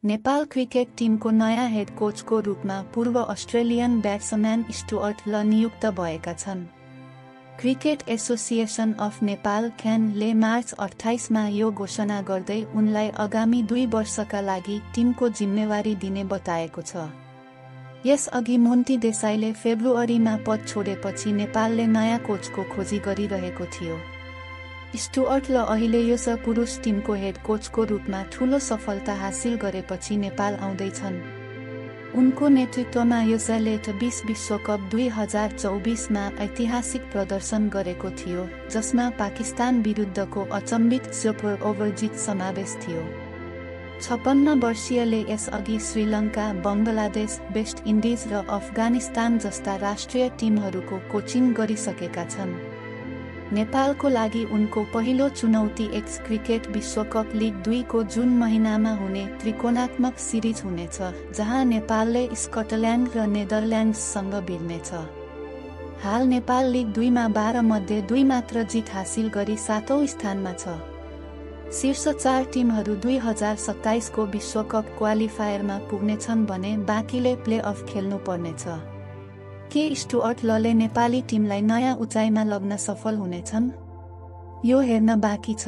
Nepal cricket टिमको नयाँ head कोचको रूपमा पूर्व अस्ट्रेलियन ब्याट्सम्यान स्टुअर्ट ल नियुक्त भएका छन्। क्रिकेट एसोसिएसन अफ नेपाल ले मार्च 28 मा यो घोषणा गर्दै उनलाई आगामी 2 वर्षका लागि टिमको जिम्मेवारी दिने बताएको छ। यसअघि मोन्टी देसाईले फेब्रुअरीमा पद छोडेपछि नेपालले नयाँ कोचको खोजी गरिरहेको थियो। स्टुअर्ट ल अहिले यस पुरुष टिमको हेड कोचको रूपमा ठूलो सफलता हासिल गरेपछि नेपाल आउँदैछन्। उनको नेतृत्वमा यसले 20 विश्वकप 2024 मा ऐतिहासिक प्रदर्शन गरेको थियो, जसमा पाकिस्तान विरुद्धको अचम्बित सुपर ओभर जित समावेश थियो। 56 वर्षीयले यसअघि श्रीलङ्का, बङ्गलादेश, वेस्ट इन्डिज र अफगानिस्तान जस्ता राष्ट्रिय टिमहरूको कोचिङ गरिसकेका छन्। नेपालको लागि उनको पहिलो चुनौती एक्स क्रिकेट विश्वकप लिग 2 को जुन महिनामा हुने त्रिकोणात्मक सिरिज हुनेछ, जहाँ नेपालले स्कटल्यान्ड र नेदरल्यान्ड्ससँग भिड्नेछ। हाल नेपाल लिग 2 मा 12 मध्ये 2 मात्र जित हासिल गरी 7औं स्थानमा छ। शीर्ष 4 टिमहरू 2027 को विश्वकप क्वालिफायरमा पुग्नेछन् भने बाँकीले प्लेअफ खेल्नु पर्नेछ। के स्टुअर्ट लले नेपाली टिमलाई नयाँ उचाइमा लग्न सफल हुनेछन्? यो हेर्न बाँकी छ।